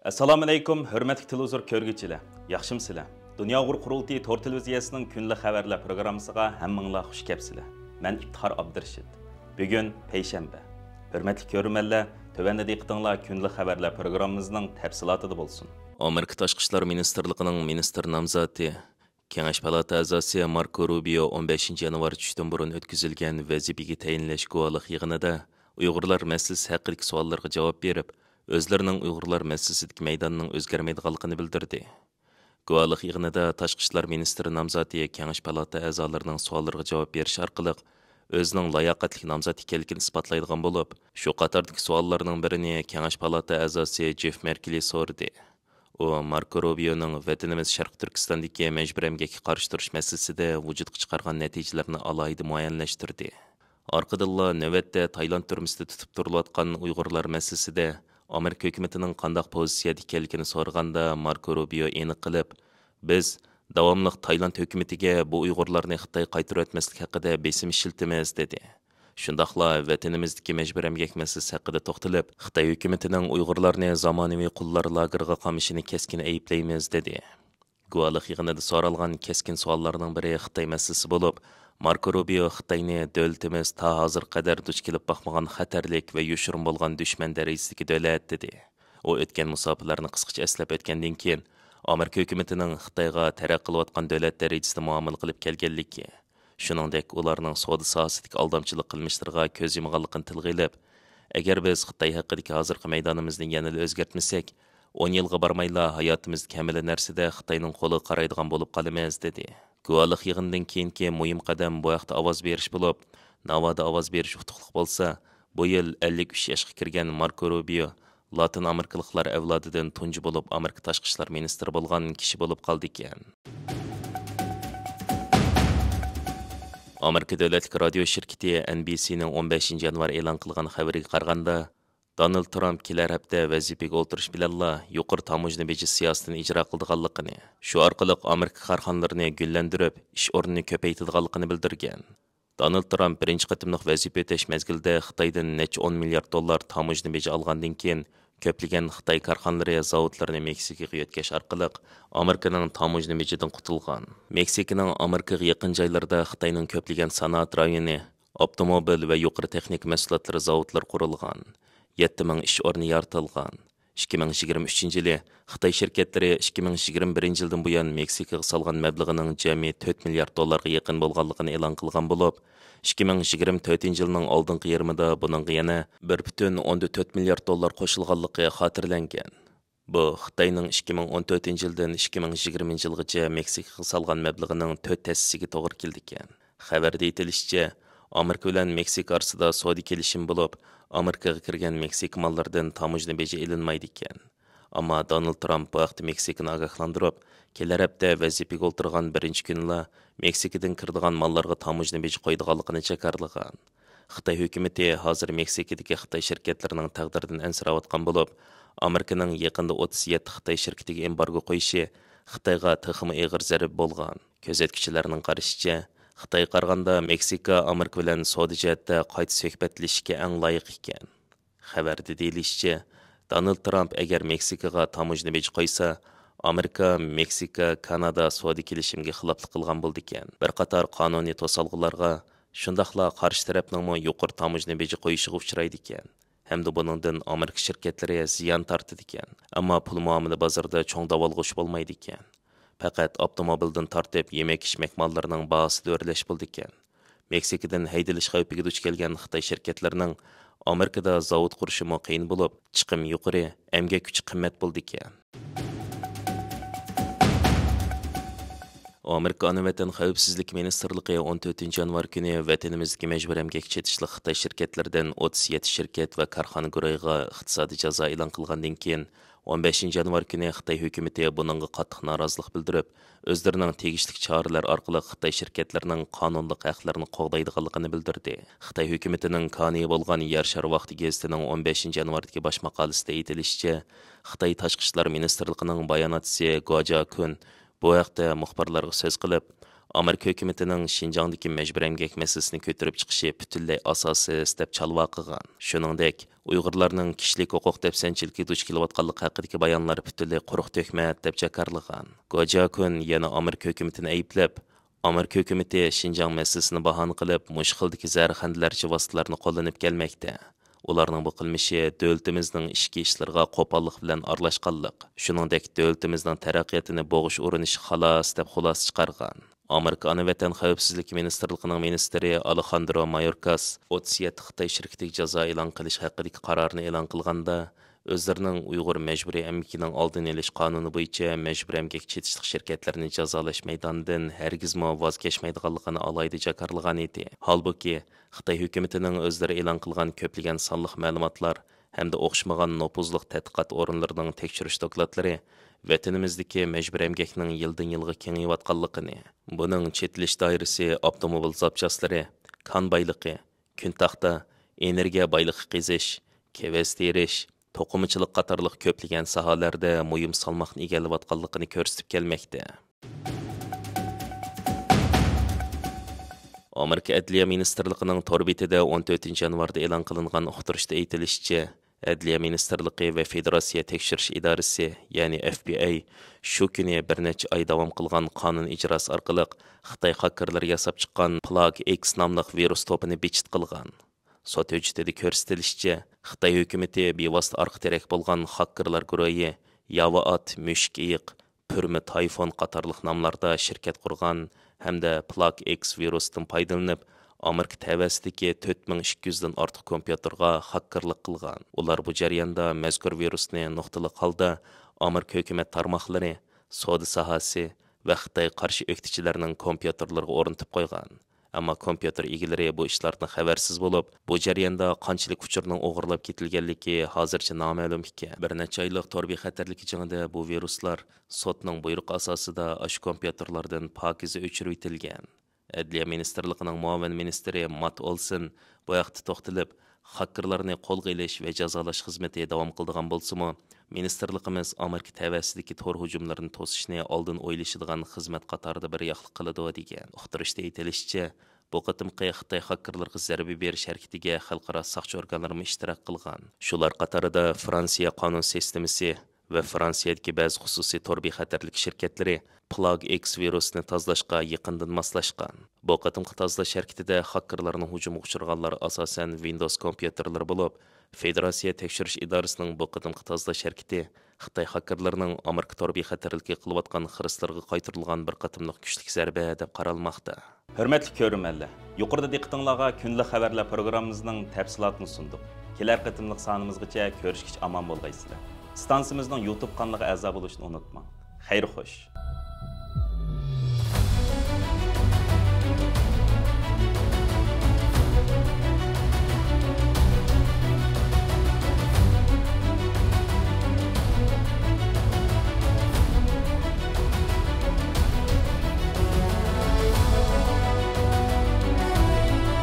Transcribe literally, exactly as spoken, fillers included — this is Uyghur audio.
ئەسسالامۇئەلەيكۇم، ھۆرمەتلىك تېلېۋىزور كۆرگۈچىلەر، ياخشىمۇسىلەر؟ دۇنيا ئۇيغۇر قۇرۇلتىيى تور تېلېۋىزىيەسىنىڭ كۈندىلىك خەۋەرلەر پروگراممىسىغا ھەممىڭلار خۇش كەپسىلەر. مەن ئىپتىخار ئابدۇرېشىت. بۈگۈن پەيشەنبە. ھۆرمەتلىك كۆرۈرمەنلەر، تۆۋەندە دىققىتىڭلار كۈندىلىك خەۋەرلەر پروگراممىمىزنىڭ تەپسىلاتىدا بولسۇن. ئامېرىكا تاشقى ئىشلار مىنىستىرلىقىنىڭ مىنىستىر نامزاتى، كېڭەش پالاتا ئەزاسى ماركو روبىيو ئون بەشىنچى يانۋار چۈشتىن بۇرۇن ئۆتكۈزۈلگەن ۋەزىپىگە تەيىنلەش گۇۋاھلىق يىغىنىدا ئۇيغۇرلار مەسىلىسى ھەققىدىكى سوئاللارغا جاۋاب بېرىپ، ئۆزلىرىنىڭ ئۇيغۇرلار مەسىلىسىدىكى مەيداننىڭ ئۆزگەرمەيدىغانلىقىنى بىلدۈردى. گۇۋاھلىق يىغىنىدا تاشقى ئىشلار مىنىستىرى نامزاتى كېڭەش پالاتا ئەزالىرىنىڭ سوئاللىرىغا جاۋاب بېرىش ئارقىلىق ئۆزىنىڭ لاياقەتلىك نامزات ئىكەنلىكىنى ئىسپاتلايدىغان بولۇپ، شۇ قاتاردىكى سوئاللارنىڭ بىرىنى كېڭەش پالاتا ئەزاسى جېف مېركلى سورىدى. ئۇ ماركو روبىيونىڭ ۋەتىنىمىز شەرقىي تۈركىستاندىكى مەجبۇرىي ئەمگەككە قارشى تۇرۇش مەسىلىسىدە ۋۇجۇدقا چىقارغان نەتىجىلەرنى ئالاھىدە مۇئەييەنلەشتۈردى. ئارقىدىنلا نۆۋەتتە تايلاند تۈرمىسىدە تۇتۇپ تۇرۇلۇۋاتقان ئۇيغۇرلار مەسىلىسىدە ئامېرىكا ھۆكۈمىتىنىڭ قانداق پوزىتسىيەدە ئىكەنلىكىنى سورىغاندا، ماركو روبىيو ئېنىق قىلىپ، بىز داۋاملىق تايلاند ھۆكۈمىتىگە بۇ ئۇيغۇرلارنى خىتايغا قايتۇرۇۋەتمەسلىك ھەققىدە بېسىم ئىشلىتىمىز، دېدى. شۇنداقلا ۋەتىنىمىزدىكى مەجبۇرىي ئەمگەك مەسىلىسى ھەققىدە توختىلىپ، خىتاي ھۆكۈمىتىنىڭ ئۇيغۇرلارنى زامانىۋى قۇللار لاگېرىغا قامىشىنى كەسكىن ئەيىبلەيمىز، دېدى. گۇۋاھلىق يىغىنىدا سورالغان كەسكىن سوئاللارنىڭ بىرى خىتاي مەسىلىسى بولۇپ، ماركو روبىيو خىتاينى دۆلىتىمىز تا ھازىرغا قەدەر دۇچ كېلىپ باقمىغان خەتەرلىك ۋە يوشۇرۇن بولغان دۈشمەن دەرىجىسىدىكى دۆلەت، دېدى. ئۇ ئۆتكەن مۇساپىلەرنى قىسقىچە ئەسلەپ ئۆتكەندىن كېيىن، ئامېرىكا ھۆكۈمىتىنىڭ خىتايغا تەرەققىي قىلىۋاتقان دۆلەت دەرىجىسىدە مۇئامىلە قىلىپ كەلگەنلىكى، شۇنىڭدەك ئۇلارنىڭ سودا ساھەسىدىكى ئالدامچىلىق قىلمىشلىرىغا كۆز يۇمغانلىقىنى تىلغا ئېلىپ، ئەگەر بىز خىتاي ھەققىدىكى ھازىرقى مەيدانىمىزنى يەنىلا ئۆزگەرتمىسەك، ئون يىلغا بارمايلا ھاياتىمىزدىكى ھەممىلا نەرسىدە خىتاينىڭ قولىغا قارايدىغان بولۇپ قالىمىز، دېدى. گۇۋاھلىق يىغىنىدىن كېيىنكى مۇھىم قەدەم بۇ ھەقتە ئاۋاز بېرىش بولۇپ، ناۋادا ئاۋاز بېرىش ئۇتۇقلۇق بولسا، بۇ يىل ئەللىك ئۈچ ياشقا كىرگەن ماركو روبىيو لاتىن ئامېرىكىلىقلار ئەۋلادىدىن تۇنجى بولۇپ ئامېرىكا تاشقى ئىشلار مىنىستىرى بولغان كىشى بولۇپ قالدىكەن. ئامېرىكا دۆلەتلىك رادىيو شىركىتى ئېن بى سىنىڭ ئون بەشىنچى يانۋار ئېلان قىلغان خەۋىرىگە قارىغاندا، دونالد ترامپ كېلەر ھەپتە ۋەزىپىگە ئولتۇرۇش بىلەنلا يۇقىرى تاموژنا بېجى سىياسىتىنى ئىجرا قىلىدىغانلىقىنى، شۇ ئارقىلىق ئامېرىكا كارخانىلىرىنى گۈللەندۈرۈپ، ئىش ئورنىنى كۆپەيتىدىغانلىقىنى بىلدۈرگەن. دونالد ترامپ بىرىنچى قېتىملىق ۋەزىپە ئۆتەش مەزگىلىدە خىتايدىن نەچچە ئون مىليارد دوللار تاموژنا بېجى ئالغاندىن كېيىن، كۆپلىگەن خىتاي كارخانىلىرى زاۋۇتلىرىنى مېكسىكىغا يۆتكەش ئارقىلىق ئامېرىكىنىڭ تاموژنا بېجىدىن قۇتۇلغان. مېكسىكىنىڭ ئامېرىكىغا يېقىن جايلىرىدا خىتاينىڭ كۆپلىگەن سانائەت رايونى، ئاپتوموبىل ۋە يۇقىرى تېخنىكا مەھسۇلاتلىرى زاۋۇتلىرى قۇرۇلغان، يەتتە مىڭ ئىش ئورنى يارىتىلغان. ئىككى مىڭ يىگىرمە ئۈچىنچى يىلى خىتاي شىركەتلىرى ئىككى مىڭ يىگىرمە بىرىنچى يىلدىن بۇيان مېكسىكىغا سالغان مەبلىغىنىڭ جەمئىي تۆت مىليارد دوللارغا يېقىن بولغانلىقىنى ئېلان قىلغان بولۇپ، ئىككى مىڭ يىگىرمە تۆتىنچى يىلنىڭ ئالدىنقى يېرىمىدا بۇنىڭغا يەنە بىر پۈتۈن ئوندىن تۆت مىليارد دوللار قوشۇلغانلىقى خاتىرىلەنگەن. بۇ خىتاينىڭ ئىككى مىڭ ئون تۆتىنچى يىلدىن ئىككى مىڭ يىگىرمىنچى يىلغىچە مېكسىكىغا سالغان مەبلىغىنىڭ تۆت ھەسسىسىگە توغرا كېلىدىكەن. خەۋەردە ئېيتىلىشىچە، ئامېرىكا بىلەن مېكسىكا ئارىسىدا سودا كېلىشىمى بولۇپ، ئامېرىكىغا كىرگەن مېكسىكا ماللىرىدىن تاموژنا بېجى ئېلىنمايدىكەن. ئەمما دونالد ترامپ بۇ ھەقتە مېكسىكىنى ئاگاھلاندۇرۇپ، كېلەر ھەپتە ۋەزىپىگە ئولتۇرغان بىرىنچى كۈنىلا مېكسىكىدىن كىرىدىغان ماللارغا تاموژنا بېجى قويىدىغانلىقىنى جاكارلىغان. خىتاي ھۆكۈمىتى ھازىر مېكسىكىدىكى خىتاي شىركەتلىرىنىڭ تەقدىرىدىن ئەنسىرەۋاتقان بولۇپ، ئامېرىكىنىڭ يېقىندا ئوتتۇز يەتتە خىتاي شىركىتىگە ئېمبارگو قويۇشى خىتايغا تېخىمۇ ئېغىر زەربە بولغان. كۆزەتكۈچىلەرنىڭ قارىشىچە، خىتايغا قارىغاندا مېكسىكا ئامېرىكا بىلەن سودا جەھەتتە قايتا سۆھبەتلىشىشكە ئەڭ لايىق ئىكەن. خەۋەردە دېيىلىشىچە، دونالد ترامپ ئەگەر مېكسىكىغا تاموژنا بېجى قويسا، ئامېرىكا مېكسىكا كانادا سودا كېلىشىمىگە خىلاپلىق قىلغان بولىدىكەن. بىر قاتار قانۇنىي توسالغۇلارغا، شۇنداقلا قارشى تەرەپنىڭمۇ يۇقىرى تاموژنا بېجى قويۇشىغا ئۇچرايدىكەن. ھەمدە بۇنىڭدىن ئامېرىكا شىركەتلىرى زىيان تارتىدىكەن، ئەمما پۇل مۇئامىلە بازىرىدا چوڭ داۋالغۇش بولمايدىكەن. پەقەت ئاپتوموبىلدىن تارتىپ يېمەك-ئىچمەك ماللىرىنىڭ باھاسىدا ئۆرلەش بولىدىكەن. مېكسىكىدىن ھەيدىلىش خەۋپىگە دۇچ كەلگەن خىتاي شىركەتلىرىنىڭ ئامېرىكىدا زاۋۇت قۇرۇشىمۇ قىيىن بولۇپ، چىقىم يۇقىرى، ئەمگەك كۈچى قىممەت بولىدىكەن. ئامېرىكا ئانا ۋەتەن خەۋپسىزلىك مىنىستىرلىقى ئون تۆتىنچى يانۋار كۈنى ۋەتىنىمىزدىكى مەجبۇرىي ئەمگەككە چېتىشلىق خىتاي شىركەتلىرىدىن ئوتتۇز يەتتە شىركەت ۋە كارخانا گۇرۇھىغا ئىقتىسادىي جازا ئېلان قىلغاندىن كېيىن، ئون بەشىنچى يانۋار كۈنى خىتاي ھۆكۈمىتى بۇنىڭغا قاتتىق نارازىلىق بىلدۈرۈپ، ئۆزلىرىنىڭ تېگىشلىك چارىلەر ئارقىلىق خىتاي شىركەتلىرىنىڭ قانۇنلۇق ھەقلىرىنى قوغدايدىغانلىقىنى بىلدۈردى. خىتاي ھۆكۈمىتىنىڭ كانىيى بولغان يەر شارى ۋاقتى گېزىتىنىڭ ئون بەشىنچى يانۋاردىكى باش ماقالىسىدە ئېيتىلىشىچە، خىتاي تاشقى ئىشلار مىنىستىرلىقىنىڭ باياناتچىسى گۇا جياكۈن بۇ ھەقتە مۇخبىرلارغا سۆز قىلىپ، ئامېرىكا ھۆكۈمىتىنىڭ شىنجاڭدىكى مەجبۇرىي ئەمگەك مەسىلىسىنى كۆتۈرۈپ چىقىشى پۈتۈنلەي ئاساسسىز، دەپ چالۋاق قىلغان. شۇنىڭدەك، ئۇيغۇرلارنىڭ كىشىلىك ھوقۇق دەپسەندىچىلىكىگە دۇچ كېلىۋاتقانلىقى ھەققىدىكى بايانلار پۈتۈنلەي قۇرۇق تۆھمەت، دەپ جاكارلىغان. گو جياكۈن يەنە ئامېرىكا ھۆكۈمىتىنى ئەيىبلەپ، ئامېرىكا ھۆكۈمىتى شىنجاڭ مەسىلىسىنى باھانە قىلىپ، مۇشۇ خىلدىكى زەھەرخەندىلەرچە ۋاسىتىلەرنى قوللىنىپ كەلمەكتە. ئۇلارنىڭ بۇ قىلمىشى دۆلىتىمىزنىڭ ئىچكى ئىشلىرىغا قوپاللىق بىلەن ئارىلاشقانلىق، شۇنىڭدەك دۆلىتىمىزنىڭ تەرەققىياتىنى بوغۇش ئۇرۇنۇشى خالاس، دەپ خۇلاسە چىقارغان. ئامېرىكا ئانا ۋەتەن خەۋپسىزلىك مىنىستىرلىقىنىڭ مىنىستىرى ئالېخاندرو مايوركاس ئوتتۇز يەتتە خىتاي شىركىتىگە جازا ئېلان قىلىش ھەققىدىكى قارارنى ئېلان قىلغاندا، ئۆزلىرىنىڭ ئۇيغۇر مەجبۇرىي ئەمگىكىنىڭ ئالدىنى ئېلىش قانۇنى بويىچە مەجبۇرىي ئەمگەك چېتىشلىق شىركەتلەرنى جازالاش مەيدانىدىن ھەرگىزمۇ ۋاز كەچمەيدىغانلىقىنى ئالاھىدە جاكارلىغان ئىدى. ھالبۇكى، خىتاي ھۆكۈمىتىنىڭ ئۆزلىرى ئېلان قىلغان كۆپلىگەن سانلىق مەلۇماتلار ھەمدە ئوخشىمىغان نوپۇزلۇق تەتقىقات ئورۇنلىرىنىڭ تەكشۈرۈش دوكلاتلىرى ۋەتىنىمىزدىكى مەجبۇرىي ئەمگەكنىڭ يىلدىن يىلغا كېڭىيىۋاتقانلىقىنى، بۇنىڭ چېتىلىش دائىرىسى ئاپتوموبىل زاپچاسلىرى، كان بايلىقى، كۈن تاختا، ئېنېرگىيە بايلىقى قېزىش، كېۋەز تېرىش، توقۇمىچىلىق قاتارلىق كۆپلىگەن ساھەلەردە مۇھىم سالماقنى ئىگىلەۋاتقانلىقىنى كۆرسىتىپ كەلمەكتە. ئامېرىكا ئەدلىيە مىنىستىرلىقىنىڭ تور بېتىدە ئون تۆتىنچى يانۋاردا ئېلان قىلىنغان ئۇقتۇرۇشتا ئېيتىلىشىچە، ئەدلىيە مىنىستىرلىقى ۋە فېدېراتسىيە تەكشۈرۈش ئىدارىسى، يەنى ئېف بى ئاي، شۇ كۈنى بىر نەچچە ئاي داۋام قىلغان قانۇن ئىجراسى ئارقىلىق خىتاي خاككېرلىرى ياساپ چىققان پلاگ ئېكس ناملىق ۋىرۇس توپىنى بېكىتىپ قىلغان. سوت ھۆججىتىدە كۆرسىتىلىشىچە، خىتاي ھۆكۈمىتى بىۋاسىتە ئارقا تىرەك بولغان خاككېرلار گۇرۇھى ياۋا ئات، مۈشۈك ئېيىق، پۈرمە تايفون قاتارلىق ناملاردا شىركەت قۇرغان ھەمدە پلاگ ئېكس ۋىرۇسىدىن پايدىلىنىپ، ئامېرىكا تەۋەسىدىكى تۆت مىڭ ئىككى يۈزدىن ئارتۇق كومپيۇتېرغا خاككېرلىق قىلغان. ئۇلار بۇ جەرياندا مەزكۇر ۋىرۇسنى نۇقتىلىق ھالدا ئامېرىكا ھۆكۈمەت تارماقلىرى، سودا ساھەسى ۋە خىتايغا قارشى ئۆكتىچىلەرنىڭ كومپيۇتېرلىرىغا ئورنىتىپ قويغان. ئەمما كومپيۇتېر ئىگىلىرى بۇ ئىشلاردىن خەۋەرسىز بولۇپ، بۇ جەرياندا قانچىلىك ئۇچۇرنىڭ ئوغرىلاپ كېتىلگەنلىكى ھازىرچە نامەلۇم ئىكەن. بىر نەچچە ئايلىق تور بىخەتەرلىكى جېڭىدا بۇ ۋىرۇسلار سوتنىڭ بۇيرۇقى ئاساسىدا ئاشۇ كومپيۇتېرلاردىن پاكىزە ئۆچۈرۈۋېتىلگەن. ئەدلىيە مىنىستىرلىقىنىڭ مۇئاۋىن مىنىستىرى مات ئولسېن بۇ ھەقتە توختىلىپ، خاككېرلارنى قولغا ئېلىش ۋە جازالاش خىزمىتى داۋام قىلىدىغان بولسىمۇ، مىنىستىرلىقىمىز ئامېرىكا تەۋەسىدىكى تور ھۇجۇملىرىنى توسۇشنى ئالدىن ئويلىشىدىغان خىزمەت قاتارىدا بىر ياقلىق قىلىدۇ، دېگەن. ئۇقتۇرۇشتا ئېيتىلىشىچە، بۇ قېتىمقى خىتاي خاككېرلىرىغا زەربە بېرىش ھەرىكىتىگە خەلقئارا ساقچى ئورگانلىرىمۇ ئىشتىراك قىلغان. شۇلار قاتارىدا فرانسىيە قانۇن سىستېمىسى ۋە فرانسىيەدىكى بەزى خۇسۇسىي تور بىخەتەرلىك شىركەتلىرى پلاگ ئېكس ۋىرۇسنى تازىلاشقا يېقىندىن ماسلاشقان. بۇ قېتىمقى تازىلاش ھەرىكىتىدە خاككېرلارنىڭ ھۇجۇمىغا ئۇچرىغانلار ئاساسەن ۋىندوۋس كومپيۇتېرلىرى بولۇپ، فېدېراتسىيە تەكشۈرۈش ئىدارىسىنىڭ بۇ قېتىمقى تازىلاش ھەرىكىتى خىتاي خاككېرلىرىنىڭ ئامېرىكا تور بىخەتەرلىكىگە قىلىۋاتقان خىرىسلىرىغا قايتۇرۇلغان بىر قېتىملىق كۈچلۈك زەربە دەپ قارالماقتا. ھۆرمەتلىك كۆرۈرمەنلەر، يۇقىرىدا دىققىتىڭلارغا كۈندىلىك خەۋەرلەر پروگراممىمىزنىڭ تەپسىلاتىنى سۇندۇق. كېلەر قېتىملىق سانىمىزغىچە كۆرۈشكىچە ئامان بولغايسىلەر. ئىستانسىمىزنىڭ يۇتۇب قانىلىغا ئەزا بولۇشنى ئۇنتۇماڭ. خەير خوش.